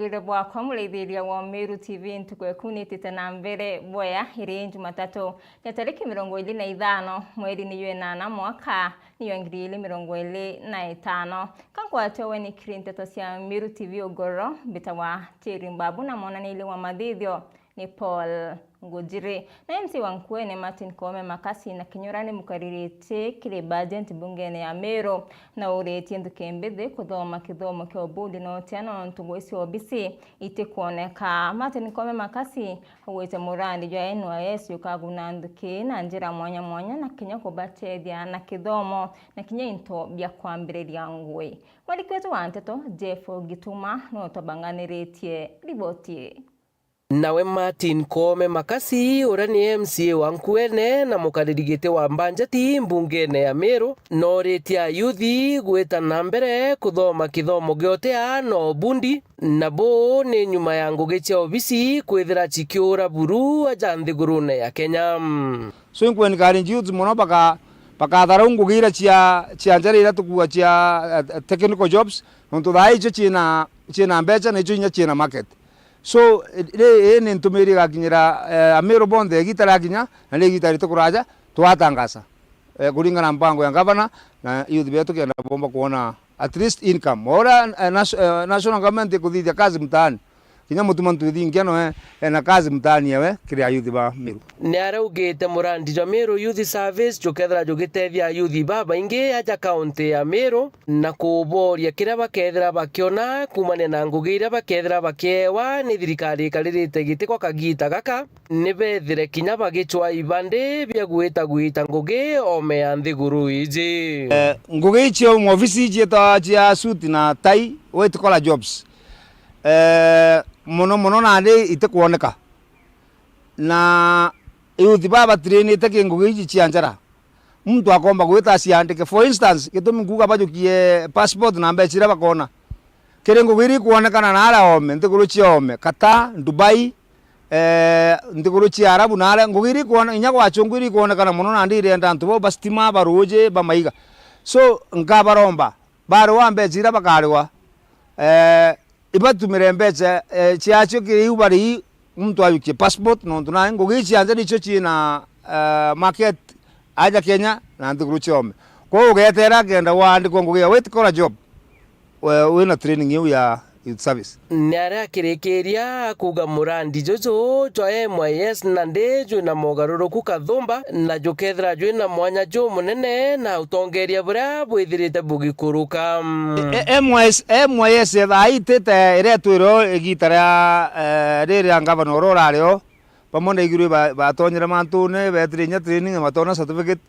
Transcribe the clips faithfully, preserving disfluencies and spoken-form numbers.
Rire bwakwa muraithiria wa Meru T V, ntuku eku nitite na mbere bwea, iri Jumatatu ya tariki mirongo iri na ithano, mweri ni jwa inana, mwaka ni jwa ngiri iri mirongo iri na itano. Ka ngwatwe we ni kiri nteto cia Meru T V ugoro, mbitagwa Tiri Mbabu na monaniile wa mathithio ni Paul Ngujiri. Na M C wa Nkuene Martin Koome Makasi na kinya uria ni mukariri giti kiri bajenti mbungene ya Meru, na uritie nthuki mbithi kuthoma kithomo kia ubundi na utia nontu ngugi cia obisi itikwoneka. Martin Koome Makasi augite murandi jwa N Y S jukaguna nthuki na njira mwanya mwanya na kinya kubatethia na kithomo na kinya into bia kwambiriria ngugi. Mwandiki wetu wa nteto Jeff Gituma niwe utubanganiritie riboti ii. Nawe Martin Koome Makasi, uria ni M C A wa Nkuene na mukariri giti wa mbanjeti mbungene ya Meru, nooritie ayuthi gwita na mbere kuthoma kithomo gia utia na ubundi, na buu ni nyuma ya ngugi cia obisi kwithira cikiura buru aja nthigurune ya Kenya. So, nkwencourage youth mono baka-, bakatharau ngugi iria cia, cia njara iria tukuuga cia, eh, technical jobs, nontu thaa icio ciina, ciina mbeca na icio inya ciina market. So, ri-, ri-, ii ni ntumiri igakinyira, eh, Amiru bonthe igiita riakinya, na ni igiita ritikuraja, twatangasa, eh, kuringana na mpango ya ngavana na youth betu kenda bomba kuona at least income. Ora, eh, nas-, eh, national government ikuthithia kazi mtaani. Kinya mutuma ntwithingia noe ena kazi mtaani ewe kiri ayuthi ba Meru. Ni araugite murandi jwa Meru Youth Service jukethira jugitethia ayuthi babaingi aja kaunti ya Meru na kuboria kiria bakethira bakiona kumania na ngugi iria bakethira bakiewa ni thirikari ikaririte giti kwa kagiita gaka, ni bethire kinya bagicwa ibandi bia gwita gwita ngugi ome ya nthiguru iji. Eh, ngugi icio mwobici cietwa cia suit na tai, white collar jobs. Eh, mono mono nandi itikwoneka. Na youth baba batirinite ki ngugi iji cia njara. Muntu akomba gwita aciandike. For instance, gitumi nkuuga bajukie passport na mbeca iria bakona. Kiri ngugi iria ikwonekana na aria ome, nthiguru cia ome, Qatar, Dubai, eh, nthiguru cia Arabu na aria, ngugi iria ikwone-, inya gwachungu iria ikwonekana mono nandi irenda antu bau ba stima, ba ruuji, ba maiga. So, nkabaromba, bariwa mbeca iria bakariwa, eh, ibatumire mbeca, eh, ciacio kiri iu bari muntu ajukie passport, nontu na ngugi ici anja nicio ciina, eh, market aja Kenya na nthiguru ciome. Kwou ugeetera kenda waandikwa ngugi ya white collar job, we wina training iu ya youth service. Ni aria akirikiria kuuga murandi juju jwa M Y S nandi jwina mogaruruku kathumba, na jukethira jwina mwanya jumunene na utongeria buria bwithirite bugikuruka. E-, e-, M Y S, M Y S thaa ii itite iria itwirwo igiita ria, eh, riri ria ngavana uria urari o, bamwe ndaigirwe ba-, batonyire mantune, beetire inya training na batona certificate.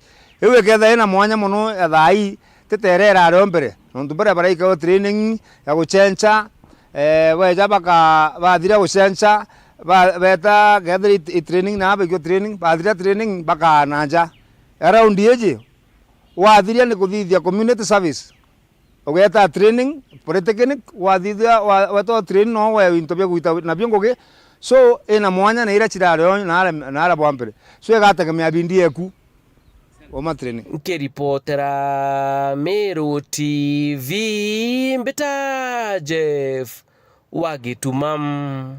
Iu ikethira ina mwanya mono ya thaa ii, itite iria irari o mbere. Nontu baria baraikagwa training ya gucenca, eh, beeja baka-, bathiria gucenca, ba-, beeta kethira i, i training na baigua training, bathiria training, bakaana nja. Ya raundi iji, wathiria ni kuthithia community service. Ugeeta training, polytechnic, wathithia, wa-, wetwa training, no we into bia gwita nabio ngugi. So, ina mwanya na iria cirari o na aria, na aria bwa mbere. So, igategemea bindi yeku. Uma training. Nkiripotera Meru T V, mbita Jeff wa Gituma.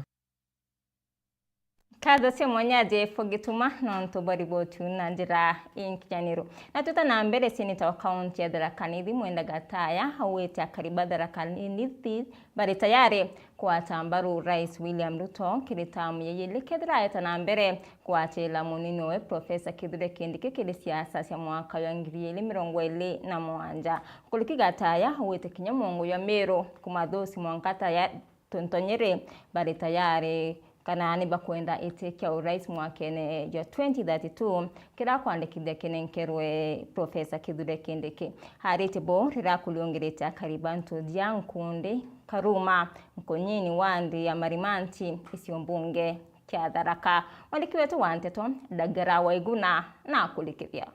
Nkatho cia mwanya Jeff Gituma nontu bwa riboti iu na njira inkinyaniru. Na twita na mbere, seneta wa kaunti ya Tharaka Nithi Mwenda Gataya augite akari ba Tharaka Nithi bari tayari kugwata mbaru Rais William Ruto kiri tamu ya iiri kethira aeta na mbere kugwatira munini owe Professor Kithure Kindiki kiri siasa cia mwaka jwa ngiri igiri mirongo iri na mugwanja. Nkuruki Gataya augite kinya mwongo jwa Meru kuuma Thusi mwanka Taya-, Tuntonyere bari tayari kana ni bakwenda iti kia urais mwakene jwa twenty thirty-two, kiria kwandikithia kinenkerwe Professor Kithure Kindiki. Arite bo riria kuriungirite akari ba ntuji ya Nkundi, Karuma, Nkunyini wandi ya Marimanti, icio mbunge kia Tharaka. Mwandiki wetu wa nteto, Ndagara Waiguna, na akurikithia.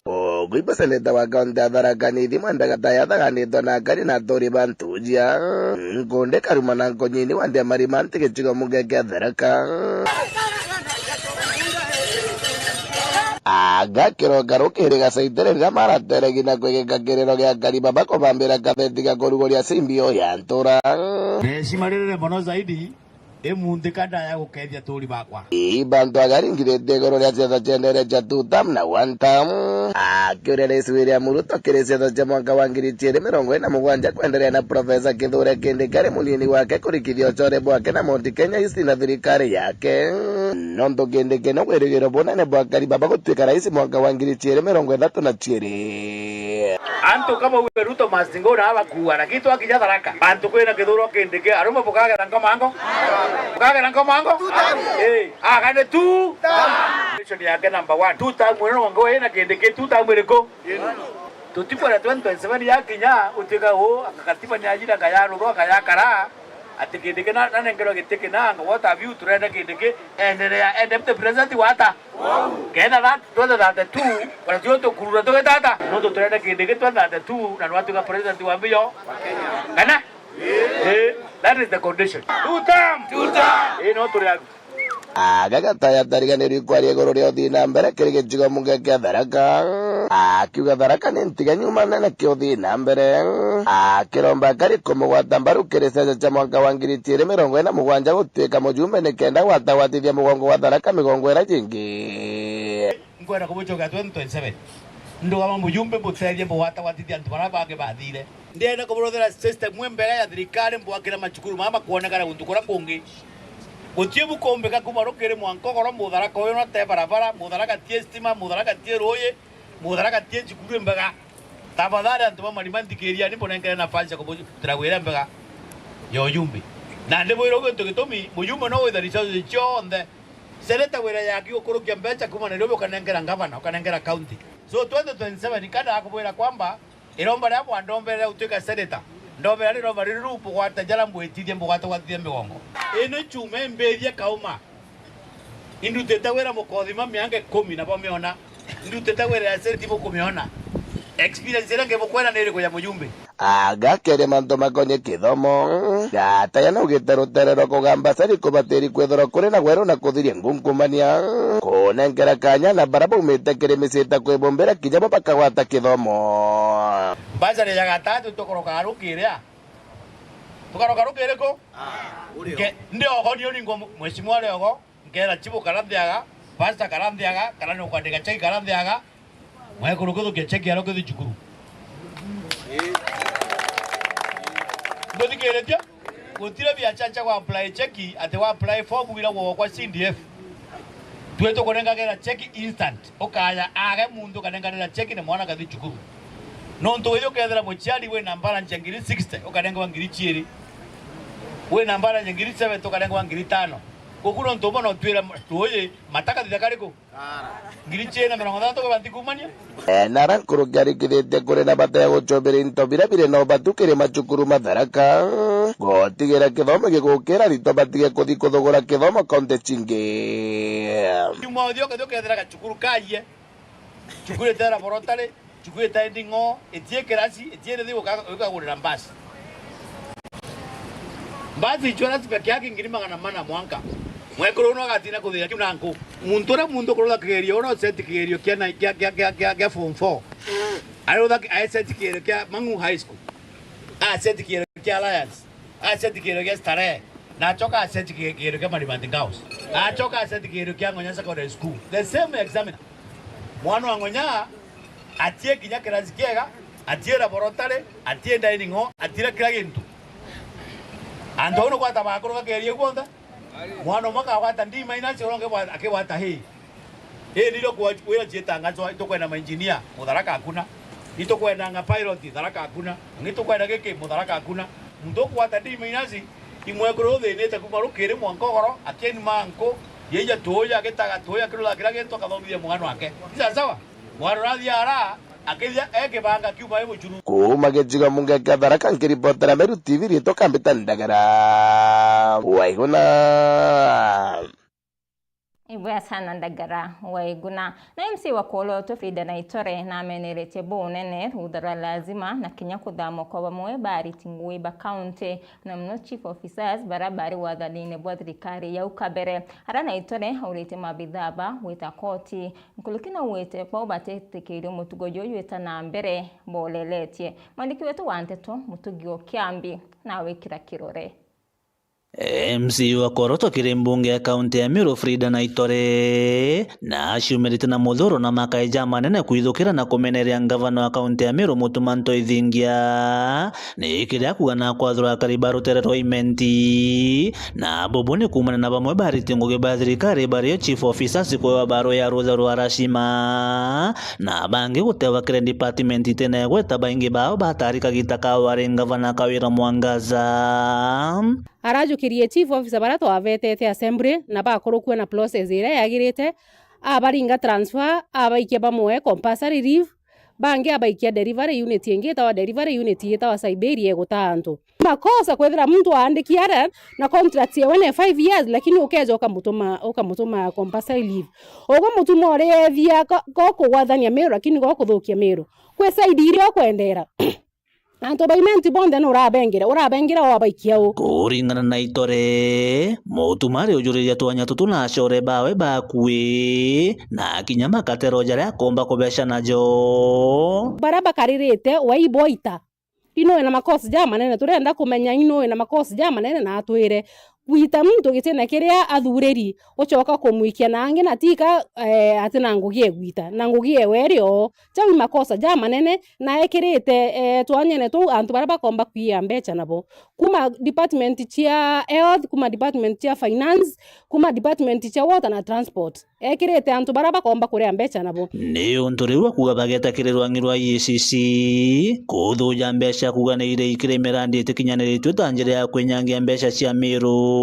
Ugwi seneta wa kaunti ya Tharaka Nithi Mwenda Gataya athaganitwe na akari na aturi ba ntujia, Nkundi, Karuma na Nkunyini wandi ya Marimanti gicigo mbunge kia Tharaka. Aga kiroka rukiri gacaitire riria marateregi na kwigika kiriro gia kariba bakubambira katheti ga kuruguria C B O ya ntura. Na heshima ririre mono zaidi, imunthi ka ndaya gukethia aturi bakwa. Ii bantu agaringithitie iguru ria siasa cia ndere cia two term na one term. Akiuria Rais William Ruto kiri siasa cia mwaka wa ngiri igiri mirongo iri na mugwanja kwenderea na Professor Kithure Kindiki ari munini wake kurikithia ucore bwake na Mount Kenya East na thirikari yake. Nontu Kindiki ni wirigiro bunene bwa kariba bagutwika rais mwaka wa ngiri igiri mirongo ithatu na igiri. Antu kama uwe Ruto must go na abakuwa, lakini twakinya Tharaka, antu kwina Kithure Kindiki, arume bukagera nkomango? Bukagera nkomango? Eh, agane tu. Mission yake number one. Two term ino ngo ina Kindiki, two term iriku? Tutikwenda twenty twenty-seven yakinya, utwika u, akakatiba ni ajira, akayarurwa, akayakara, ati Kindiki na, nanengerwa giti kinanga, what have you, turenda Kindiki, endelea, ende deputy president wata? Kenda that twenty thirty-two, ona tio tukurura tugitata, nontu turenda Kindiki twenty thirty-two, na nwatuika president wa mbio. Kana? Eh, that is the condition. Two term! Two term! Eh, no turi agu. Aga Gataya atariganirwe ikwaria iguru ria uthii na mbere kiri gicigo mbunge kia Tharaka, akiuga Tharaka ni ntiga nyuma nene kia uthii na mbere, akiromba akari kumugwata mbaru kiri siasa cia mwaka wa ngiri igiri mirongo iri na mugwanja gutwika mujumbe nikenda gwatagwatithia mugongo wa Tharaka migongo ira jingi. Nkwenda kubucokia twenty twenty-seven. Ndugama mujumbe, mbutethie mbugwatagwatithia antu baria bangi bathire. Ndienda kuburuthira system imbega ya thirikari, mbwakire macukuru mama makwonekana guntu kuria kungi. Gutii bukumbika kuma rukiri mwanka ugoro, Mutharaka uyu no te barabara, Mutharaka ti stima, Mutharaka ti ruuyi, Mutharaka ti cukuru imbega. Tafadhali antu ba Marima nthikiriani, mbunenkere nafasi ya kubutira wira mbega ya ujumbe. Na ndibwira uguo gintu gitumi, mujumbe no witha resources cionthe. Seneta wira yake gukurukia mbeca kuma Nairobi ukanenkera ngavana, ukanenkera county. So twenty twenty-seven, kada akubwira kwamba iromba ria bwandomberera gutwika seneta, ndombera riromba riri riu bugwata jara mbwitithie mbugwatagwatithia migongo. Ino chuma imbithie kauma. Indutite wira mukothima mianga ikumi na bomiona. Indutite wira ya seneti bukumiona. Experience iria ngibukwena ni iriku ya mujumbe? Aga kiri mantu makonye kithomo. Gataya naugite rutere rwa kugamba cari kubatiri kwithirwa kuri na gweru na kuthiria ngunkumania. Kunenkera kanya na bara baumite kiri micii ta kwibumbira kinya bo bakagwata kithomo. Mbacari ya gatatu tukaroka rukiria. Tukaroka rukiri ku? Ke, ndi ogo nio ningo mheshimiwa riogo. Nkeera chibu kara nthiaga, pastor kara nthiaga, kana ni ukwandika cheki kara nthiaga, mwekuru kithukia cheki aria ukithi cukuru. Mbuthikiiritie? Gutire biacara cia gwa apply cheki, ati wa apply form ira gwogwa kwa C D F. Twi tukunengagira cheki instant. Ukaya age muntu ukanenganira cheki na mwana akathi cukuru. Nontu ithi ukethira muciari wina balance ya ngiri sixty, ukanengewa ngiri ciiri. Wina balance ya ngiri seventy, ukanengewa ngiri tano. Guku nontu umwe no twira tuuji matakathitha kariku? Ngiri ciiri na mirongo thantatu kwi banthi kuumania? Eh, na ara nkuruki arikithitie kuri na bata ya gucumbiria into biria biri na ubatu kiri macukuru ma Tharaka, gutigira kithomo gigukira aritwa batige kuthi kuthugura kithomo kaunti cingi. Kiuma uthi ukathi ukethira gacukuru karie, cukuru ite laboratory, cukuru ite nding'o, itie kirasi, itie rithi uka-, ukagurira mbasi. Mbasi insurance peke yake ngiri magana mana mwanka. Mwekuru uno agatina kuthira kiu na nku. Muntu uria muntu kurutha kigerio, uria useti kigerio kia na, kia, kia, kia, kia, kia form four. Arutha ki-, aeseti kigerio kia Mang'u High School. Aseti kigerio kia Alliance. Aseti kigerio kia Starehe. Na acoka aseti ki-, kigerio kia Marimanti Girls. Acoka aseti kigerio kia Ngonya Secondary School. The same examiner. Mwana wa Ngonya atie kinya kirasi kiega, atie laboratory, atie dining hall, atire kila gintu. Antu au ni gwata bakuru gakerie guonthe. Mwana umwe akagwata D minus, uria ungi gwa-, akigwata A. A ndio kwa-, wira ciitangazwa, itukwenda mainjinia, Mutharaka hakuna. Itukwendanga pilot, Tharaka hakuna. Itukwenda giki, Mutharaka hakuna. Muntu ukugwata D minus, imwekuru uthinite kuma rukiri mwanka ugoro, akieni manku, yeija tuuja, agitaga tuuja, akirutha kira gintu, akathomithia mwana wake. Ni sawa sawa? Mwana urathiaga ara, akithia ekibanga kiuma i mucuru. Kuuma gicigo mbunge kia Tharaka, nkiripotera Meru T V, riitwa Kambita Ndagara. Waiguna. Ibwega sana Ndagara wa Iguna. Na M C A wa Kworoto Frida Naitore nameneretie bunene rutha rwa lazima na kinya kuthamwa kwa bamwe ba ariti ngugi ba kaunti, na muno chief officers bara bari wathanine bwa thirikari ya au kabere. Ara Naitore aurite mabithaa ba gwita koti nkuruki na augite bo batitikiirie mutugo juju jwita na mbere boleretie. Mwandiki wetu wa nteto Mutugi o Kiambi nawikira kirore. M C A wa Kworoto kiri mbunge ya kaunti ya Meru Frida Naitore na aciumirite na muthuro na makai jamanene kwithukira na kumeneria ngavana wa kaunti ya Meru Mutuma Ntoi Thingia ni kiria akuga na kwathura akari ba rutere rwa Imenti, na bubu ni kuumana na bamwe ba ariti ngugi ba thirikari bario chief officers kwewa barua ya rutha rwa rashima na bangi gutewa kiri department itene gweta baingi bao batari kagita ka wari ngavana Kawira Mwangaza. Arajukirie chief officer bara twabetete assembly na bakurukua na process iria yagirite, abaringa transfer, abaikia bamwe compulsory leave, bangi abaikia delivery unit ingi itawa delivery unit itawa Siberia iguta antu. Makosa kwithira muntu aandiki ara na contract yewe ni five years, lakini ukeja ukamutuma, ukamutuma compulsory leave. Ugwe mutuma uriethia ko, ko kugwathania Meru, lakini go kuthukia Meru. Kwi side iria ukwendera. Antu ba Imenti bonthe nurabengire, urabengire wabaikia u? Kuringana na Itore, Mutuma ari ujuriria twanya tutu na acore bawe bakui, na kinya makatero jaria akomba kubeca najo. Bara bakaririte, waibo ita. Ino ina makosa ja manene, turenda kumenya ino ina makosa ja manene na atwire. Gwita muntu gitine kiria athuriri, ucoka kumwikia na angi na tika, eh, ati na ngugi egwita, na ngugi ewe iri oo. Jau i makosa ja manene, na ekirite, eh, twanyene tuu antu baria bakomba kwiia mbeca nabo. Kuma department cia health, kuma department cia finance, kuma department cia water na transport. Ekirite antu baria bakomba kuria mbeca nabo. Ni untu riu akuga bageta kiri rwang'i rwa E A C C, kuthuja mbeca kuga ni iria ikiri mirandi itikinyaniritue ta njira ya kwinyangia mbeca cia Meru,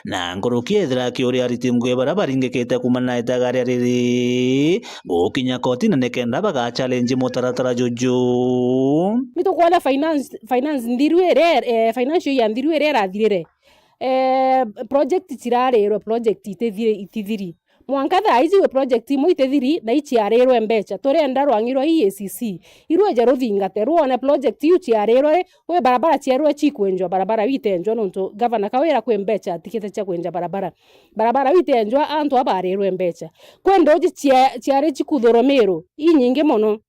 na nkuruki ethira akiuria ariti ngugi baria baringikite kumana na itagaria riri gukinya kotini nikenda bagachallenge mutaratara juju. Ni tukwona finance, finance nthiru iria, eh, financial year nthiru iria irathirire, eh, project cirarirwe, project itithiri, itithiri. Mwanka thaa iji gwi project imwe itithiri na iciarirwe mbeca. Turenda rwang'i rwa E A C C irwije ruthingate, rwone project iu ciarirwe ri, gwi barabara cierwe cikwenjwa, barabara iu itenjwa nontu gavana Kawira kwi mbeca atigite cia kwenja barabara. Barabara iu itenjwa antu aba barirwe mbeca. Kwi nduji cia-, ciari cikuthurwa Meru, inyingi mono.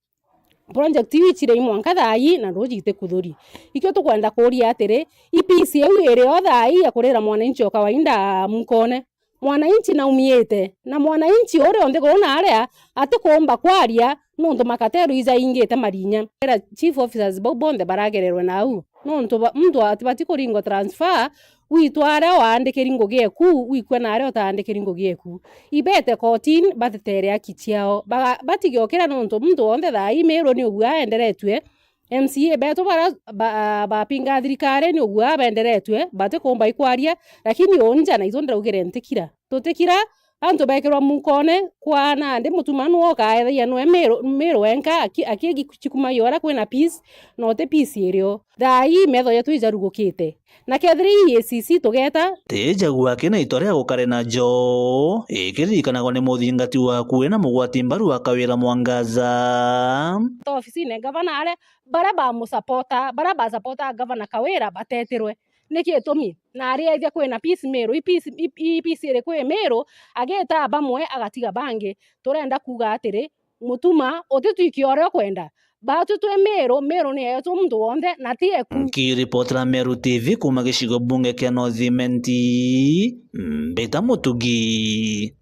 Project iu icire i mwanka thaa ii na nduji itikuthuri. Ikio tukwenda kuuria atiri, i peace iu iri o thaa ii ya kurira mwananchi o kawaida mukone? Mwananchi naumiite, na mwananchi uria unthi kuu na aria atikuumba kwaria nontu makatero ijaingite marinya. Era chief officers bau bonthe baragererwe nau, nontu ba-, muntu atibati kuringwa transfer, witwa aria waandikiri ngugi eku, wikue na aria utaandikiri ngugi eku. Ibete kotini, batetere haki ciao. Baga-, batigiokira nontu muntu wonthe thaa ii Meru ni ugua aenderetue. M C A betu bara ba-, bapinga thirikari ni ugua benderetue, batikuumba ikwaria, lakini unja na itu ndiraugire ntikira. Tutikira, antu bekirwa mukone, kwa nandi mutuma nu ukaethagia nwe Meru, Meru wenka, aki-, akiegi chikuma yora kwina peace, na uti peace irio. Thaa ii metho yetu ijarugukite. Na kethira E A C C tugeta. Tijagua kina itore gukare najo, ikiririkanagwa ni muthingati waku wina mugwati mbaru wa Kawira Mwangaza. Ta ofisine gavana aria, baria bamusapota, baria basapota gavana Kawira batetirwe. Niki gitumi? Na ariethia kwina peace Meru, i peace, i, i peace iriku i Meru, agita bamwe agatiga bangi. Turenda kuuga atiri, Mutuma, utitwikie uria ukwenda. Batu twi Meru, Meru ni yetu muntu wonthe, na ti eku. Nkiripotera Meru T V kuuma gicigo bunge kia North Imenti, mbita Mutugi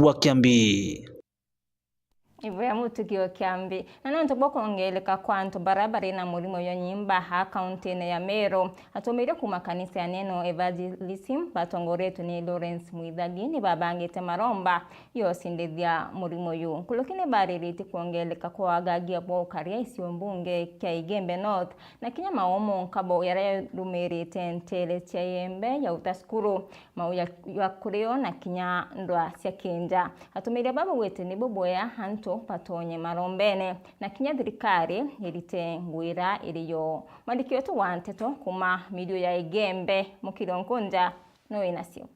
wa Kiambi. Ibwega Mutugi o Kiambi. Na nontu bwa kwongereka kwa antu baria bari na murimo jwa nyimba a kauntine ya Meru, atumiri kuuma kanisa ya Neno Evangelism batongoretwe ni Lawrence Mwithagi ni babangite maromba yosindithia murimo yu. Nkuruki ni bariritie kwongereka kwa wagagia bwa ukaria gicigo mbunge kia Igembe North, na kinya maumo nkabo jaria jarumirite ntere cia Igembe ya uta cukuru, mau ja, ja kurio na kinya ndwa cia kinja. Atumiri baba baugite ni bubwega antu batonye marombene, na kinya thirikari irite ngugi iria iri yo. Mwandiki wetu wa nteto kuuma mirio ya Igembe, Mukiri Nkunja, no wina cio.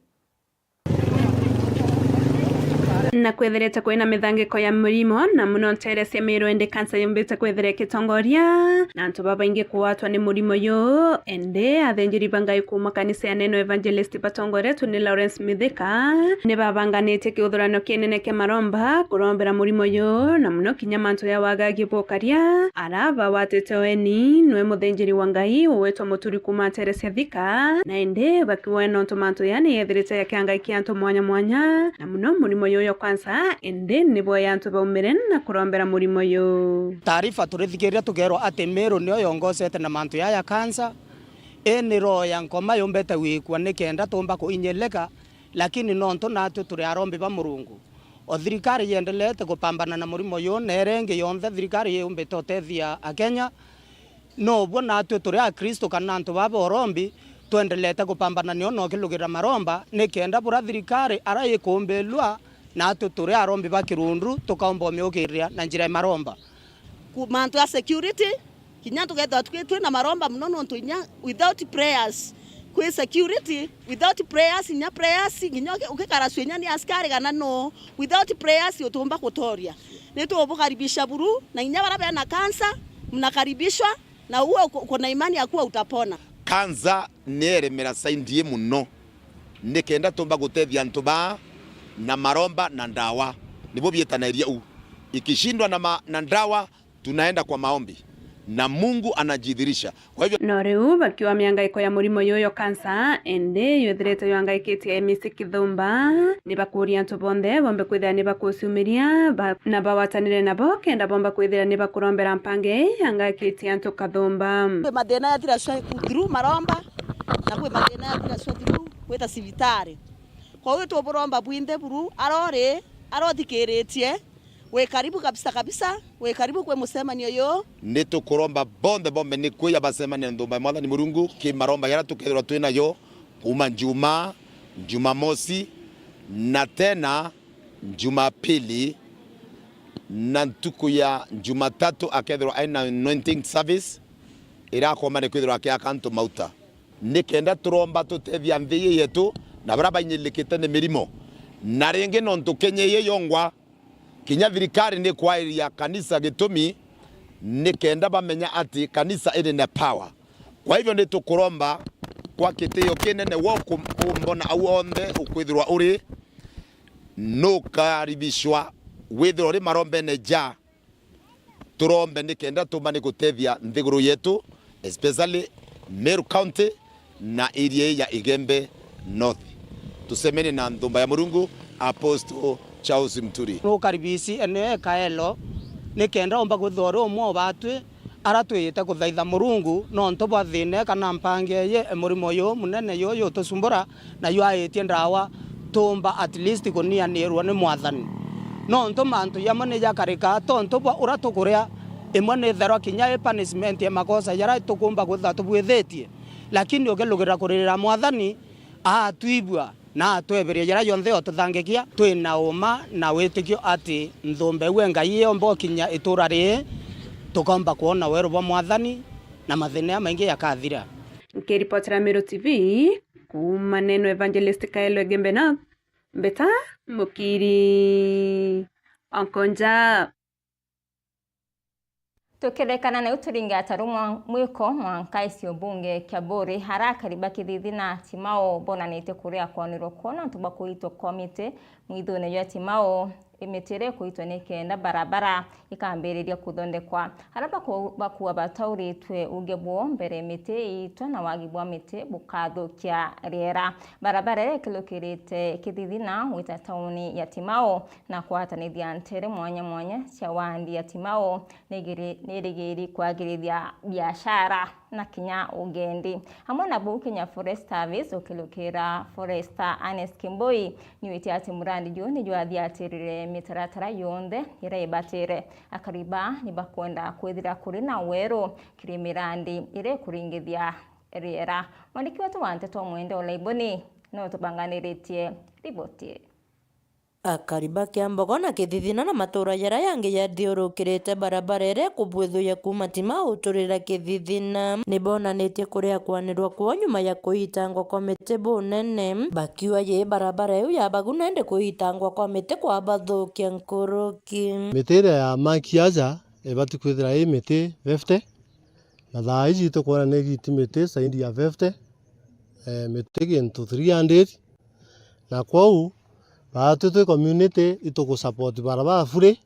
Na kwethirite kwina mithangiko ya murimo, na muno nteere cia Meru, indi kansa yumbite kwithira ikitongoria, na antu babaingi kugwatwa ni murimo uyu. Indi athinjiri ba Ngai kuuma kanisa ya Neno Evangelist batongoretwe ni Lawrence Mithika, ni babanganitie kiuthurano kinene kia maromba kurombera murimo uyu, na muno kinya mantu ya wagagi bukaria. Ara bagwatite weni nwe muthinjiri wa Ngai ugwitwa Muturi kuuma nteere cia Thika, na indi bakiuga nontu mantu ya ni yethirite yakiangaiki antu mwanya mwanya, na muno murimo uyu ya kansa, indi nibo ya antu baumire na kurombera murimo uyu. Taarifa turithikiria tukeerwa ati Meru niyo yongocete na mantu ya ya kansa. Ii ni roho ya nkoma yumbite gwikua nikenda tuumba kuinyilika, lakini nontu natwi turi arombi ba Murungu, o thirikari yendelete gupambana na murimo uyu, na iria ingi yonthe thirikari yumbite utethia Akenya. Nobuo natwi turi Akristo kana antu baba orombi, twendelete gupambana nio na ukilugirira maromba, nikenda buria thirikari ara ikumbilua, natwi turi arombi ba kirundu, tukaumba umiukirira na njira ya maromba. Ku-, mantu ya security, kinya tukethirwa twi-, twina maromba muno, nontu inya without prayers, kwi security, without prayers, inya prayers, kinya uki-, ukikaracua inya ni askari kana no, without prayers utiumba kutoria. Ni tubukaribisha buru, na inya baria bena kansa, mnakaribishwa, na uwe uko-, uko na imani ya kuwa utapona. Kansa ni eremera saindie muno, nikenda tumba gutethia antu baa na maromba na ndawa. Nibo bietanairia u. Ikishindwa na ma-, na ndawa, tunaenda kwa maombi na Mungu anajidhihirisha. Kwa hivyo no riu bakiuga miangaiko ya murimo yuyu kansa, indi yethirite yangaikitie M C Kithumba, ni bakuria antu bonthe bombe kwithira ni bakuciumiria, ba-, na bagwatanire nabo kenda bomba kwithira ni bakurombera mpange yangaikitie antu kathumba. Kwi mathina yathira cia through maromba, na kwi mathina yathira cia through gwita cibitari. Koguo tuburomba bwinthe buru, arori, arothikiritie, wi karibu kabisa kabisa, wi karibu kwi mucemanio uyu. Ni tukuromba bonthe bombe ni kwija bacemania nthumba ya Mwathani Murungu, ki maromba jaria tukethirwa twinajo kuuma Njuma, Njumamosi, na tena Njumapili, na ntuku ya Njumatatu akethirwa aina anointing service, iria akomba ni kwithirwa akiaka antu mauta. Nikenda turomba tutethia nthi ii yetu na baria bainyilikite ni mirimo. Na ringi nontu Kenya ii yongwa, kinya thirikari ni kwairia kanisa gitumi, nikenda bamenya ati kanisa iri na power. Kwa hivyo ni tukuromba kwa kitio kinene, wo ku-, umbona au onthe ukwithirwa uri, nukaribishwa withirwa uri marombene ja. Turombe nikenda tumba ni gutethia nthiguru yetu, especially Meru County na area ya Igembe North. Tusemene na nthumba ya Murungu, Apostle Charles Muturi. Nukaribisi eneo ekaelo, nikenda umba kwithirwa uri umwe obatwi ara twiyite kuthaitha Murungu nontu bwa thina kana mpange ye murimo uyu munene uyu utucumbura, na ywaaitie ndawa, tuumba at least kunianirwa ni Mwathani. Nontu mantu jamwe ni jakarikaa tontu bwa uria tukuria, imwe ni itherwa kinya i punishment ya makosa jaria tukumba kwithirwa tubwithitie. Lakini ukilugirira kuririra Mwathani, aatwigua na atweberia jaria jonthe otuthangikia, twina uma na witikio ati nthumba iu e Ngai iomba ukinya itura rii, tukaumba kwona weru bwa Mwathani na mathina jamaingi jakathira. Nkiripotera Meru T V, kuuma Neno Evangelist Kaelo Igembe North, Mbeta Mukiri Onkonja. Tukirekana na iu turinga taru mwa-, mwiko mwanka icio bunge kia Buri, arakari ba Kithithi na Timau bonanitie kuria kwanirwa kwona nontu bwa kuitwa kwa miti mwithune jwa Timau. Imiti iria ikuitwa ni kenda barabara ikambiriria kuthondekwa. Aria baku-, bakua batauritwe uge bwoo mbere miti iitwa na wagi bwa miti bukathukia riera. Barabara iria ikilukirite Kithithi na gwita tauni ya Timau na kwatanithia ntere mwanya mwanya cia wandi ya Timau nigiri-, nirigiri kwagirithia biashara na kinya ugendi. Amwe na buu, Kenya Forest Service ukilukira Forester Ernest Kimbui niwitie ati murandi juu nijwathiatirire mitaratara yonthe iria ibatire. Akari baa nibakwenda kwithira kuri na weru kiri mirandi iria ikuringithia riera. Mwandiki wetu wa nteto Mwende Olaiboni niwe utubanganiritie riboti ii. Akari ba Kiambogo na Kithithina na matuura jaria jangi jathiurukirite barabara iria ikubwithuria kuuma Timau uturira Kithithina, ni bonanitie kuria kwanirwa kwao nyuma ya kuitangwa kwa miti bunene, bakiuga ji barabara iu yabaguna indi kuitangwa kwa miti kwabathukia nkuruki. Miti iria ya maki aja ibati kwithira i miti fifty, na thaa iji tukwona ni igiti miti zaidi ya fifty, eh, miti gintu three hundred, na kwou baatwi twi community itugusupport barabara fully,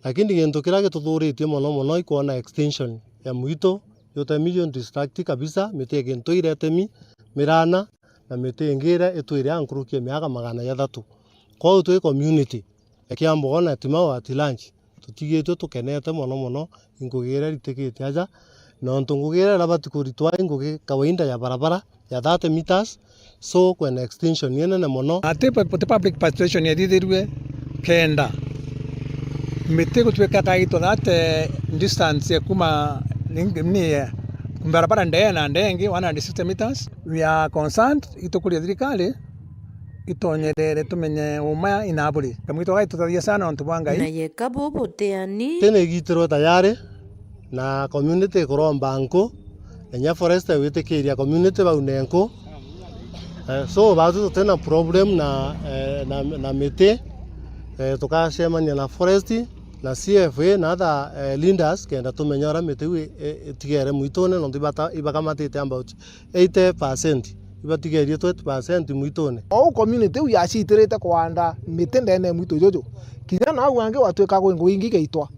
lakini gintu kiria gituthuritie mono mono ikwona extension ya mwitu, jutemi ju distract kabisa, miti ya gintu iria itemi mirana, na miti ingi iria itwire a nkuruki ya miaka magana jathatu. Kwou twi community ya Kiambogo na Timau at large, tutigitwe tukenete mono mono i ngugi iria ritikite aja, nontu ngugi iria irabati kuritwa i ngugi kawaida ya barabara ya thirty meters, so kwina extension inene mono. Ati pu-, ti public participation ithithirue kenda miti gutuika kaitwa that, eh, distance ya kuma ni, ni, eh, barabara ndee na ndee ingi one hundred sixty meters. We are concerned, itukuria thirikari itonyerere tumenye uma inaburi. Kamwito gai tutathia sana ontu bwa Ngai. Na yeka bu buteani. Tene igitirwe tayari, na community ikuromba nku, na inya forest witikiria community baune nku. Eh, so, batu tutina problem na, eh, na, na miti, eh, tukacemania na forest, na C F A na other, eh, leaders, kenda tumenya uria miti iu i-, i-, itigere mwitune, nontu ibata-, ibakamatite about eighty percent, ibatigerie twenty percent mwitune. Ou community iu yacitirite kwanda miti ndene ya mwitu juju, kinya nau angi gwatuika gwi ngugi ingi igaitwa,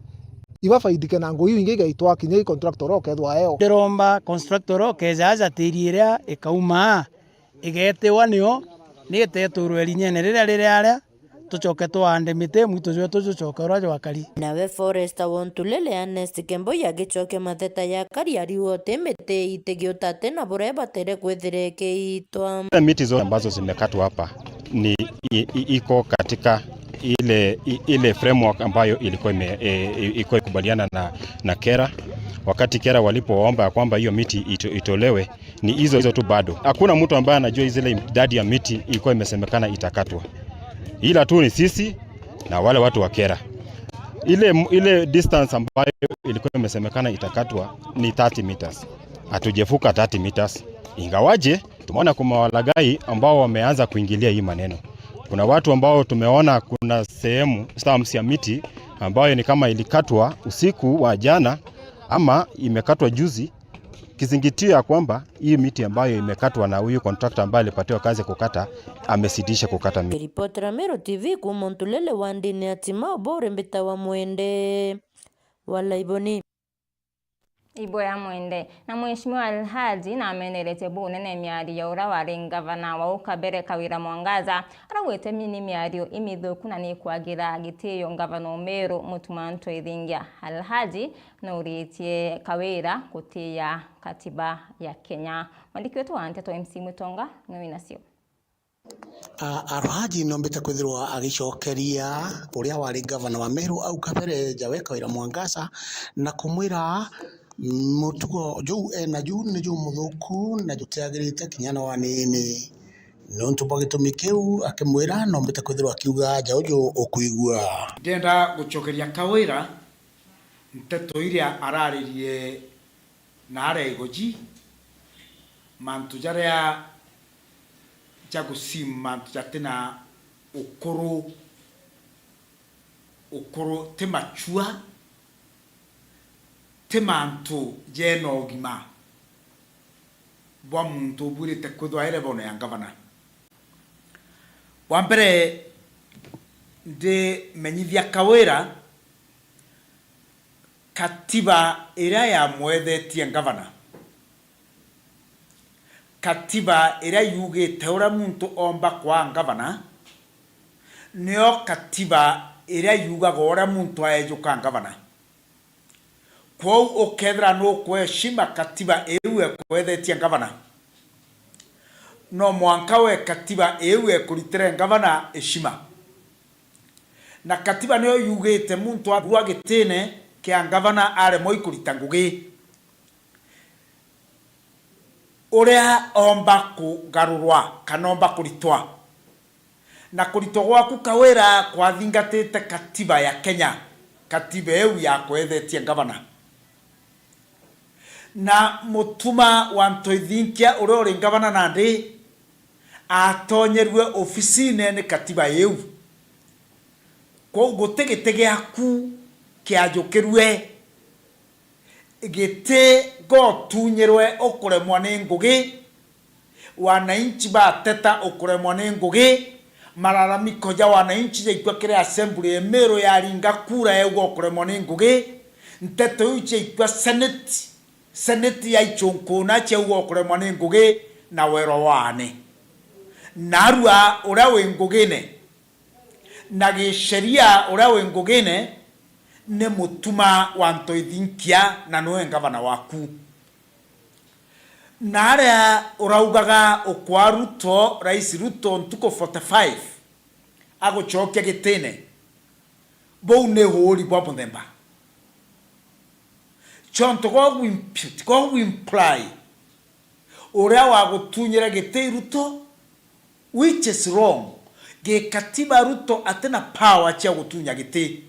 ibafaidike na ngugi iu ingi igaitwa, kinya i contractor uria ukethwa eo. Ndiromba constructor uria ukeja aja tiri iria ikauma, igetiwa nio, ni iteturwe rinyene riria riri aria, tucoke twande miti, mwitu jwetu jucoke uria jwakari. Nawe Forester wa Ontulele Ernest Kemboi agicokia matheta ya akari ariuga uti miti itigiuta ati na buria ibatere kwithira ikiitwa. Zile miti zote ambazo zimekatwa hapa ni i-, i-, iko katika ile, i-, ile framework ambayo ilikuwa ime-, e, i-, ilikuwa ikubaliana na, na KeRRA. Wakati KeRRA walipoomba ya kwamba hiyo miti ito-, itolewe, ni hizo hizo tu bado. Hakuna mtu ambaye anajua zile idadi ya miti ilikuwa imesemekana itakatwa. Ila tu ni sisi na wale watu wa KeRRA. Ile, ile distance ambayo ilikuwa imesemekana itakatwa ni thirty meters. Hatujavuka thirty meters. Ingawaje, tumeona kuna walaghai ambao wameanza kuingilia hii maneno. Kuna watu ambao tumeona kuna sehemu, stumps ya miti ambayo ni kama ilikatwa usiku wa jana ama imekatwa juzi, kizingitio ya kwamba hii miti ambayo imekatwa na huyu contractor ambaye alipatiwa kazi ya kukata, amesitisha kukata miti. Ripoti ya Meru T V kuuma Ontulele wa ndini ya Timau, bore mbita wa Mwende wa Laiboni. Ibo ya Mwende. Na Mheshimiwa Alhaji nameneretie bunene miario ya uria wari ngavana wa ukabere Kawira Mwangaza, araugite mi ni miario imithuku na ni kwagira gitio ngavana Umeru Mutuma Ntwethingia. Alhaji nauritie Kawira gutiia katiba ya Kenya. Mwandiki wetu wa nteto M C Mutonga niwe winacio. A-, Alhaji nombite kwithirwa agicokeria uria wari ngavana wa Meru au kabere, Jawe Kawira Mwangaza, na kumwira mutugo juu ena juu ni jumuthuku na jutiagirite kinya na wanini. Niuntu bwa gitumi kiu, akimwira, nombite kwithirwa akiuga ja uju ukwigua. Ndenda gucokeria Kawira nteto iria araririe na aria igoji, mantu jaria ja gusim, mantu jatina ukuru, ukuru ti machua, ti mantu jena ugima bwa muntu ubwirite kwithwa e level ya ngavana. Bwa mbere, ndimenyithia Kawira katiba iria yamwethetie ngavana, katiba iria yugite uria muntu omba kwaa ngavana, nio katiba iria yugaga uria muntu aejuka ngavana. Kwou ukethira nukweheshima katiba iu ekwethetie ngavana, no mwanka we katiba iu ekuritire ngavana heshima. Na katiba niyo yugite muntu arua gitine kia ngavana aremwa ikurita ngugi, uria omba kugarurwa kana omba kuritwa, Na kuritwa gwaku Kawira kwathingatite katiba ya Kenya, katiba iu yakwethetie ngavana. Na Mutuma wa Ntoithinkia uria uri ngavana nandi atonyerue ofisine ni katiba iu. Kwou guti giti giaku kiajukirue. Giti gotunyirwe ukuremwa ni ngugi, wananchi bateta ukuremwa ni ngugi, malalamiko ja wananchi jaikua kiri assembly ya Meru yaringa kura yauga ukuremwa ni ngugi, nteto iu ciaikua senate, senate yaichunkuna ciauga ukuremwa ni ngugi na werwa waane. Narua uria wi ngugine, na gisheria uria wi ngugine ni Mutuma wa Ntoithinkia na niwe ngavana waku. Na aria uraugaga ukwa Ruto, Rais Ruto ntuku forty-five agucokia gitine, buu ni uuri bwa muthemba. Ciontu go u impute, go u imply uria wagutunyire giti Ruto, which is wrong. Gikatiba Ruto atina power cia gutunya giti.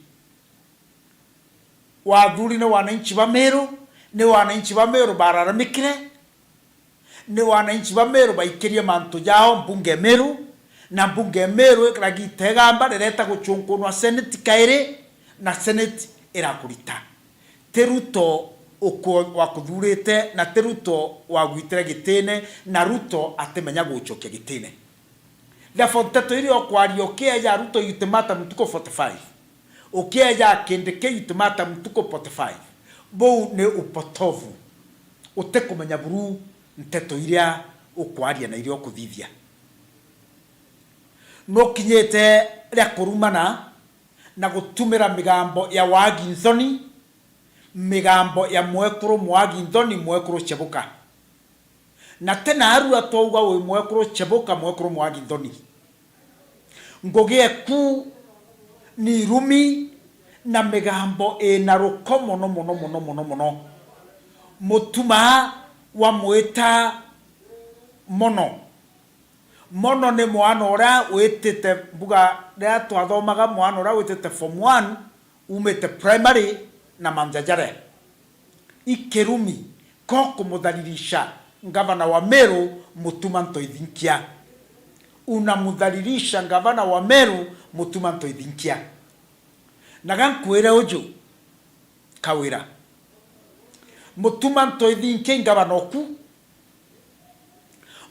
Wathuri ni wananchi ba Meru, ni wananchi ba Meru bararamikire, ni wananchi ba Meru baikirie mantu jao mbunge Meru, na mbunge Meru iragita igamba rireta guchunkunwa senate kairi, na senate irakurita. Ti Ruto uku-, wakuthurite, na ti Ruto wagwitire gitine, na Ruto atimenya gucokia gitine. Therefore, nteto iria ukwaria ukieja Ruto ultimatum ntuku forty-five, ukieja Kindiki ultimatum ntuku forty-five, buu ni upotovu. Utikumenya buru nteto iria ukwaria na iria ukuthithia. Nukinyite ria kurumana na gutumira migambo ya wagi nthoni, migambo ya mwekuru mwagi nthoni, mwekuru Chebuka. Na ti naarua twauga wi mwekuru Chebuka, mwekuru mwagi nthoni. Ngugi eku ni irumi na migambo ina ruko mono, mono, mono, mono, mono. Mutuma wa mwita mono. Mono ni mwana uria witite mbuga, riria twathomaga, mwana uria witite form one, umite primary na Manjajare. I kirumi ko kumudhalilisha ngavana wa Meru, Mutuma Ntoithinkia. Unamudhalilisha ngavana wa Meru, Mutuma Ntoithinkia. Na ga nkwire uju, Kawira, Mutuma Ntoithinkia i ngavana oku.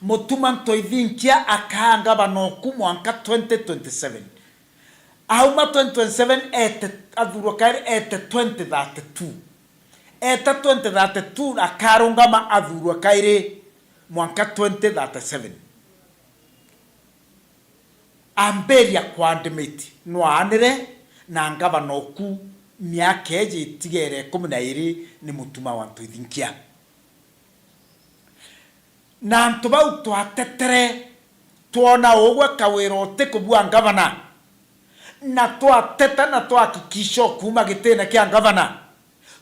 Mutuma Ntoithinkia akaa ngavana oku mwanka twenty twenty-seven. Auma twenty twenty-seven ete, athurwa kairi ete twenty thirty-two. Eta twenty thirty-two akarungama athurwa kairi mwanka twenty thirty-seven. Ambiria kwandimiti nwaanire na ngavana oku miaka iji itigere ikumi na iri ni Mutuma wa Ntoithinkia. Na antu bau twatetere, twona ugwe Kawira utikubua ngavana, na twateta na twahakikisha ukuuma gitine kia ngavana,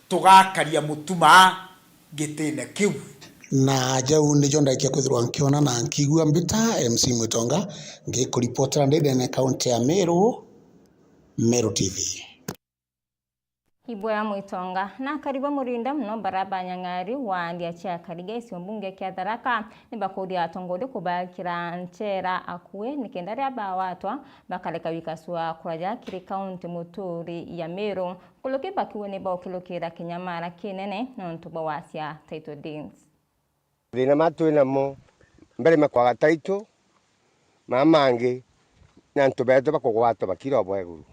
tugakaria Mutuma gitine kiu. Na jau nijo ndaikia kwithirwa nkiona na nkigua mbita M C Mwitonga, ngikuripotera ndithene kaunti ya Meru, Meru T V. Ibwega Mwitonga. Na akari ba Murinda mono bara ba Nyang'ari wa ndia cia Kariga, gicigo mbunge kia Tharaka, ni bakuria atongoria kubakira nchera akui, nikenda riria bawatwa bakareka gwikasua kuraja kiri kaunti muturi ya Meru. Nkuruki bakiuga ni baukirukira kinyamara kinene nontu bwa wasia title deeds. Mathina ma twi namo, mbere ma kwaga title, maa mangi, na antu betu bakugwatwa bakira o bwa iguru.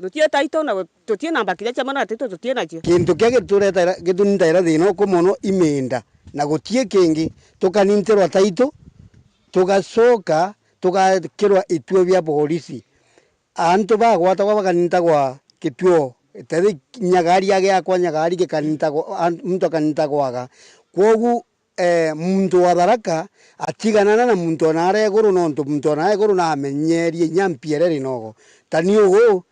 Tutie title na gu-, tutie na mbakira cia mwana na title tutie nacio. Kintu kia gitureta-, gitunintaira thina uku mono i miinda, na gutie kingi, tukanintirwa title, tugacoka tugakirwa ituo bia borisi. Antu bagwatagwa bakanintagwa kituo, tethi nyagari agiakwa, nyagari gikanintagwa, an-, muntu akanintagwa aga. Kwogu, eh, muntu wa Tharaka atiganana na muntu ona aria iguru, nontu muntu ona aria iguru namenyerie inya mpiere rinogo. Ta ni ugu,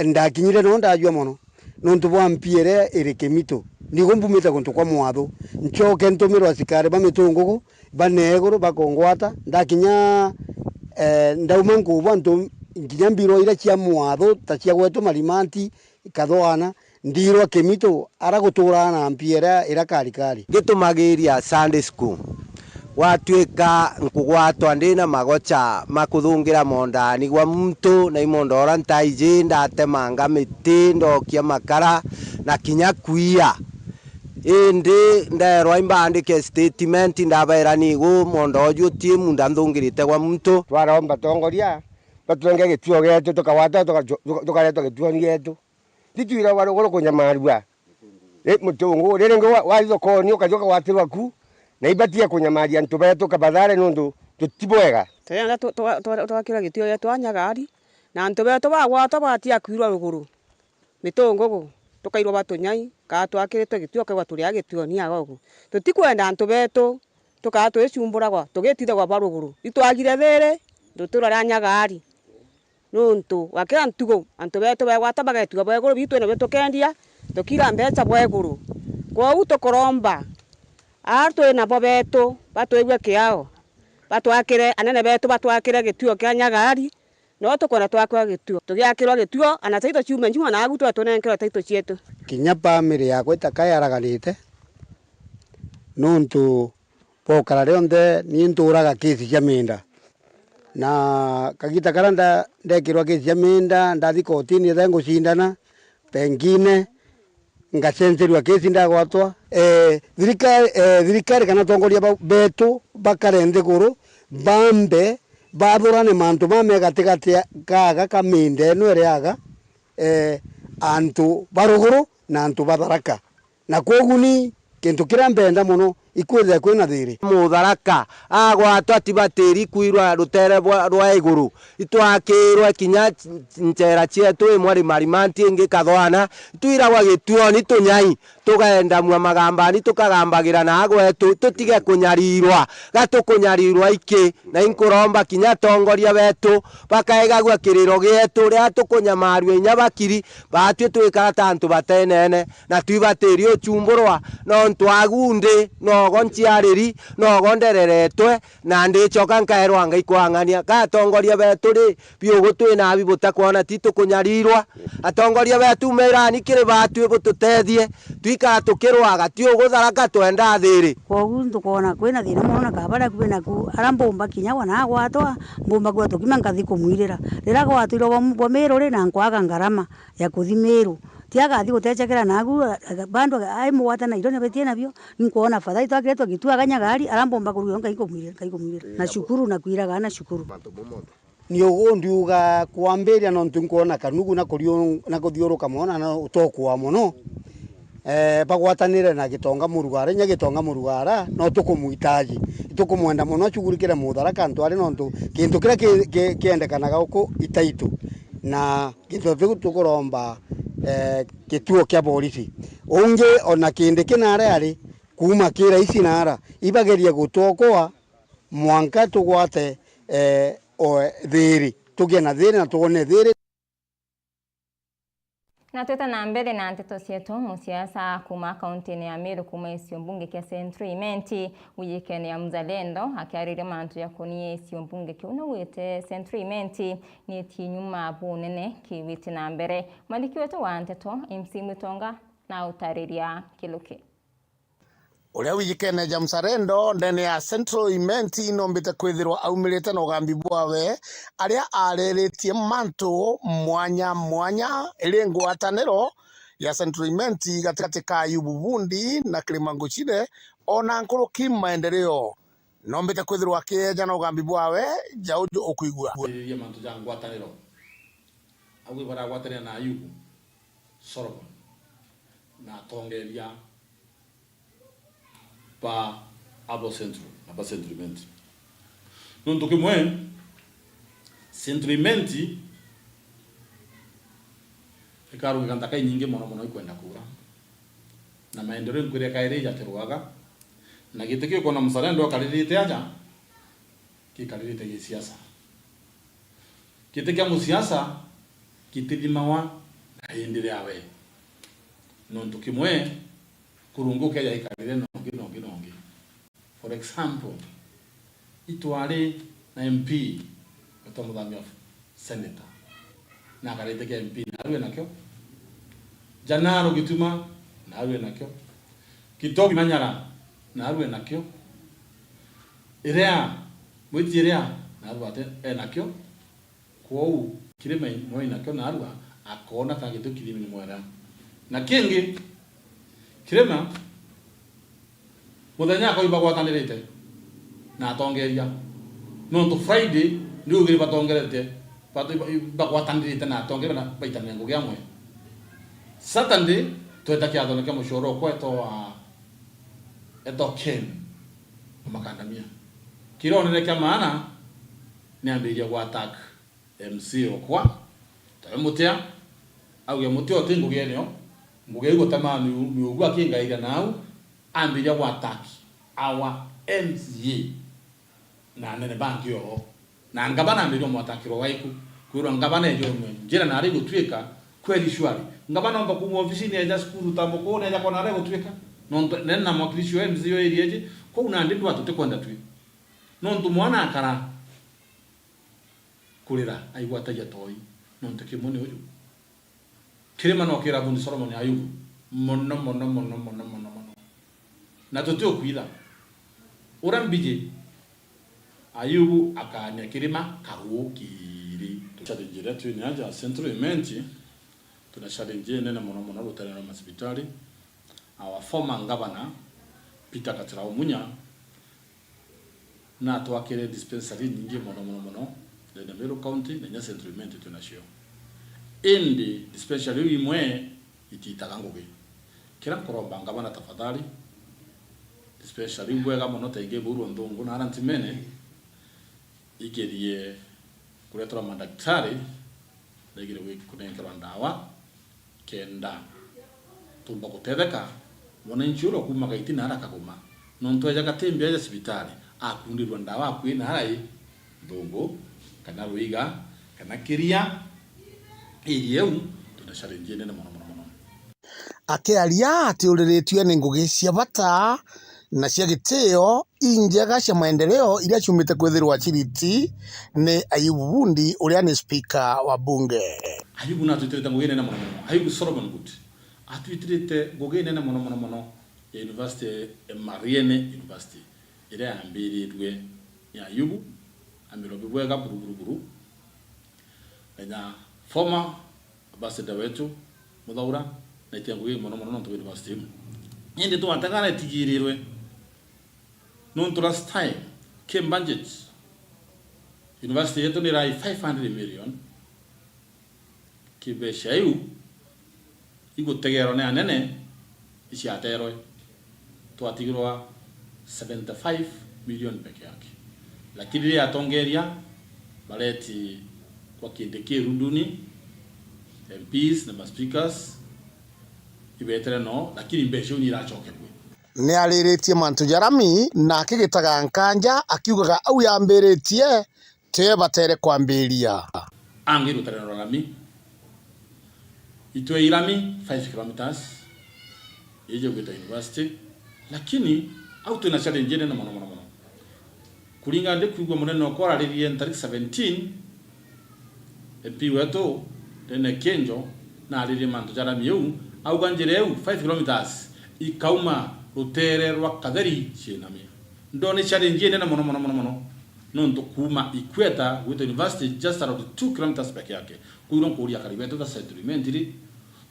ndakinyire no ndajua mono, nontu bwa mpiere iri Kimitu. Nigo mbumite guntu kwa mwathu, ncoke ntumirwe asikari ba Mitungugu, bane iguru, bakungwata. Ndakinya, Eh, ndauma nkuubu antu nginya mbirwa iria cia mwatho, ta cia gwetu Marimanti, Kathwana, ndirwa Kimitu, ara guturaa na mpia iria, iria karikari. Ngitumagiria Sunday school, gwatuika nkugwatwa ndi na magocha ma kuthungira mondani gwa muntu, na i mondo ora ntaiji, ndatemanga miti, ndokia makara, na kinya kwiya. Indi ndeerwa imbandike statement, ndabeera, "Nigu mondo uju uti munda nthungirite gwa muntu." Twaromba tongoria batwenge gituo gietu, tukagwata, tuka-, tuka-, tukaretwa gituoni gietu. Titwiragwa ruguru kunyamarua. Ri mutungu, ri ringi wa-, wathi thokoni, ukathi ukagwatirwa ku, na ibatie kunyamaria antu betu kabathare nuntu tutibwega. Turenda tu-, twa-, twa-, twakirwa gituo gietu a Nyagari, na antu betu bagwatwa batia kwirwa ruguru. Mitungugu, tukairwa batunyai, kaa twakiritwe gituo, ukaigua turi a gituoni aga ugu. Tutikwenda antu betu tukaa twicumburagwa, tugitithagwa ba ruguru. Itwagire thiiri, rutura ria Nyagari. Nuntu gwa kira ntugu, antu betu begwata bagetua bwa iguru, bitu nabio tukendia, tukira mbecha bwa iguru. Kwou tukuromba, aa twi nabo betu, batwigue kiao, batwakire, anene betu batwakire gituo kia Nyagari, no tukwenda twakirwa gituo. Tugiakirwa gituo, ana caitu ciume njuma naagu twe tunenkerwe taitu cietu. Kinya family yakwa itaka yaraganite, nuntu bwa gukara rionthe ni nturaga kesi cia mienda. Na kagita karia nda-, ndekirwa kesi cia mienda, ndathi kotini, etha ngucindana, pengine ngacencerua kesi ndagwatwa. Eh, thirikari, eh, thirikari kana atongoria ba-, betu bakare nthiguru, bambe bathurane mantu ma me gatigati ya, gaga ka mienda ino iri aga, eh, antu ba ruguru na antu ba Tharaka. Na kwogu ni kintu kiria mbenda mono, ikwithire kwina thiiri. Mutharaka agwatwa atibatiri kwirwa rutere bwa, rwa iguru. Itwakirwe kinya nchera cietu imwe Marimanti ingi Kathwana. Itwiragwa gituoni tunyai, tugaendamua magambani, tukagambagira na agwetu, tutige kunyarirwa. Ga tukunyarirwa iki? Na inkuromba kinya atongoria betu bakaegagua kiriro gietu, riria tukunyamarua inya bakiri, batwi twikara ta antu batenene, na twibatiri uchumburwa, nontu agu ndi nogo nciariri, nogo ndereretwe, na ndichoka nkaerwa Ngai kwang'ania. Ka atongoria betu ri, biugu twi nabi butakwona ti tukunyarirwa? Atongoria betu, umirani kiri batwi bututethie, twikara tukirwaga, ti ugu Tharaka twenda thiiri. Kwogu ntukwona kwina thina mono na kabaria kwina ku, ara mbumba kinya wana agwatwa, mbumba kuga tukima nkathi kumwirira. Riria gwatwirwa bwa, bwa Miru ri na nkwaga ngarama ya kuthi Miru. Ti agathi gutechekera nagu, a-, a-, bandu aga-, ai mugwata na irio nabetie nabio, ninkwona fadhali twakiretwe gituo aga Nyagari, ara mbumba kuruga nkai kumwirira, nkai kumwirira. Na shukuru na kwiraga na shukuru. Ni ugu ndiuga kwambiria nontu nkwona kanugu na kuriu-, na kuthiuruka mono na utokua mono. Eh, bagwatanire na Gitonga Murugara, inya Gitonga Murugara, no tukumuitaji. Itukumwenda mono acugurikire Mutharaka antu ari nontu kintu kiria ki-, ki-, kiendekanaga uku itaitu. Na gintu kiu tukuromba, eh, gituo kia borisi. Ungi ona kindi kinara ari, kuuma ki raisi nara, ibagerie gutokoa mwanka tugwate, eh, o, thiiri. Tugie na thiiri na twone thiiri. Na twite na mbere na nteto cietu, musiasa kuuma kauntine ya Meru kuuma gicigo mbunge kia Central Imenti, wijikene ya Mzalendo, akiariria mantu jakonie gicigo mbunge kiu, naugite Central Imenti niitie nyuma bunene kiwiti na mbere. Mwandiki wetu wa nteto, M C Mwitonga, na utariria kiluki. Uria wijikene ja Mzalendo ndene ya Central Imenti nombite kwithirwa aumirite na ugambi bwawe, aria areritie mantu mwanya mwanya, iri ngwataniro ya Central Imenti gatigati ka Ayubu Bundi na Kirima Nguchire, ona nkuruki maendeleo. Nombite kwithirwa akieja na ugambi bwawe ja uju ukwigua. Iriria mantu ja ngwataniro. Au baragwatanira na Ayubu, Solomon, na atongeria ba abo Central, na ba Central Imenti. Nontu kimwe, Central Imenti ikarungika nthaka inyingi mono mono ikwenda kura. Na maendeleo nkwire kairi ijatirwaga. Na giti kiu ukwona Mzalendo akaririte aja, gikaririte gisiasa. Giti kia musiasa gitithimagwa na indi riawe. Nontu kimwe, kurungu ukeja ikarire nongi, nongi, nongi. For example, itwari na M P Twa muthamia senator. Na akarite kia M P, naarua enakio. Janaro Gituma, naarua enakio. Kitogi Manyara, naarua enakio. Iria, mwiti Iria, naarua ate enakio. Kwou, Kirima no inakio naarua, akoona ta gitu kithimi ni mwera. Na kingi, Kirima, muthenya akauga ibagwatanirite na atongeria. Nontu Friday, ndio ugire batongerete, batu-, iba-, ibagwatanirite na atongeria na baitanire ngugi amwe. Saturday, tweta kiathone kia mucoro okwa etwa, etwa Ken wa Makandamia. Kironere kia maana, niambiria gwa attack M C okwa, tawe mutia, auge mutia uti ngugi eneo, ngugi iu gutema miu-, miugu akingairia nau, ambiria gwa attack our M C A na anene bangi oo. Na ngavana ambiria umwatakirwa waiku, kwirwa ngavana ejo imwe, njira nari gutwika, kweli shwari. Ngavana omba kuuma ofisini eja cukuru ta mukuu, neja kona ari gutwika, nontu nene na mwakilishi wa M C A o area iji, kwou nandi ndwa tutikwenda twi. Nontu mwana akara kurira, aigwatagia toi, nontu kimwe ni uju. Kirima no kira bundi Solomon Ayubu, mono, mono, mono. Na tutiukwitha. Uria mbiji, Ayubu akaania kirima karukiri. Challenge iria twina aja Central Imenti, tuna challenge inene mono mono rutere rwa masibitari. Our former governor, Peter Katirau Munya, natwakire dispensary nyingi mono, mono, mono, ndene Meru County, na inya Central Imenti twinacio. Indi dispensary iu imwe itiitaga ngugi. Kira nkuromba ngavana, tafadhali, dispensary iu bwega mono ta ingi Buru Nthungu na ara Ntimene, igerie kureterwa madaktari, na igerie gwi-, kunenkerwa ndawa, kenda tumba gutetheka, mwananchi uria ukuumaga Itina ara Kagoma, nontu ejaga timbi aja cibitari, akundirua ndawa akui na arai Nthungu, kana Ruiga, kana Kiria, area iu, twina challenge inene mono, mono, mono. Akiaria atiuriritue ni ngugi cia bata na cia gitio injega cia maendeleo iria ciumite kwithirwa ciriti ni Ayubu Bundi, uria ni spika wa bunge. Ayubu natwitirite ngugi nene mono mono. Ayubu Solomon Good atwitirite ngugi nene mono mono mono ya university, ya Mariene University, iria yambirirwe ni Ayubu, amirobi bwega buru, buru, buru. Menya former ambassador wetu Muthaura, na ite ngugi mono mono nontu bwa university iu. Indi twatega na itigirirwe. Nontu last time, ki budget, university yetu ni irai five hundred million. Ki mbeca iu igutegerwa ni anene, iciaterwe, twatigirwa seventy five million peke yake. Lakini riria atongeria bareti kwa kindi ki runduni, M Ps na ma speakers ibetere no, lakini mbeca iu ni iracokerwe. Ni ariritie mantu ja rami na akigitaga nkanja, akiugaga au yambiritie, tiwe batere kwambiria. Angi rutere rwa rami, itwe irami five kilometres, ije gwita university, lakini au twina challenge nene mono, mono, mono. Kuringana ndi kwigua munene okwa araririe ntariki seventeen, M P wetu, Rene Kenjo, naririe mantu ja rami iu, auga njira iu five kilometres ikauma rutere rwa Katheri ciinamia. Ndone challenge inene mono, mono, mono, mono. Nontu kuuma Ikweta gwita university just around two kilometres peke yake. Kwou nkuuria akari betu ta Central Imenti ri,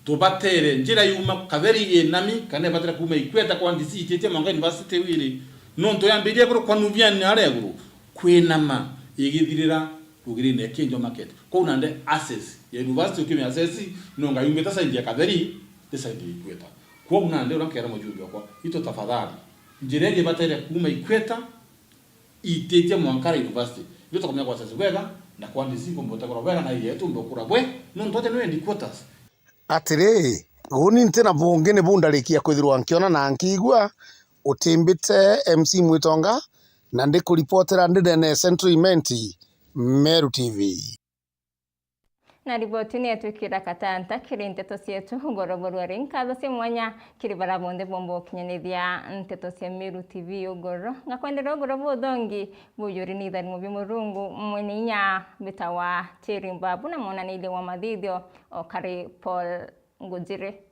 tubatere njira yuma Katheri inami, kana ibatire kuuma Ikweta kwa D C ititie mwanka university wiri? Nontu yambirie iguru kwa Nuvian aria iguru, kwinama igithirira rugirine Kinjo Market. Kwou nande access ya university ukiumia access, nonga yumite side ya Katheri, ti side ya Ikweta. Kwou nande uria nkera mujumbe okwa, itu tafadhali, njira iria ibatere kuuma Ikweta, ititie mwanka aria university. Itwe tukamenya kwa access bwega, na kwa D C kumbe utegura bwega, na area yetu umbe ukura bwe, nontu atia nwe headquarters. Atiri, guni nti na bungi ni bundarikia kwithirwa nkiona na nkiigua, utimbite M C Mwitonga, na ndikuripotera ndi ndene ya Central Imenti, Meru T V. Na riboti ni yetwikira katanta kiri nteto cietu ugoro burwari. Nkatho cia mwanya kiri bara bonthe bomba ukinyanithia nteto cia Meru T V ugoro. Ngakwendera ugoro buthongi bujuri ni itharimo bia Murungu mwene inya bitawa Tiri Mbabu na mwonaniria wa mathithio o kari Paul Ngujiri.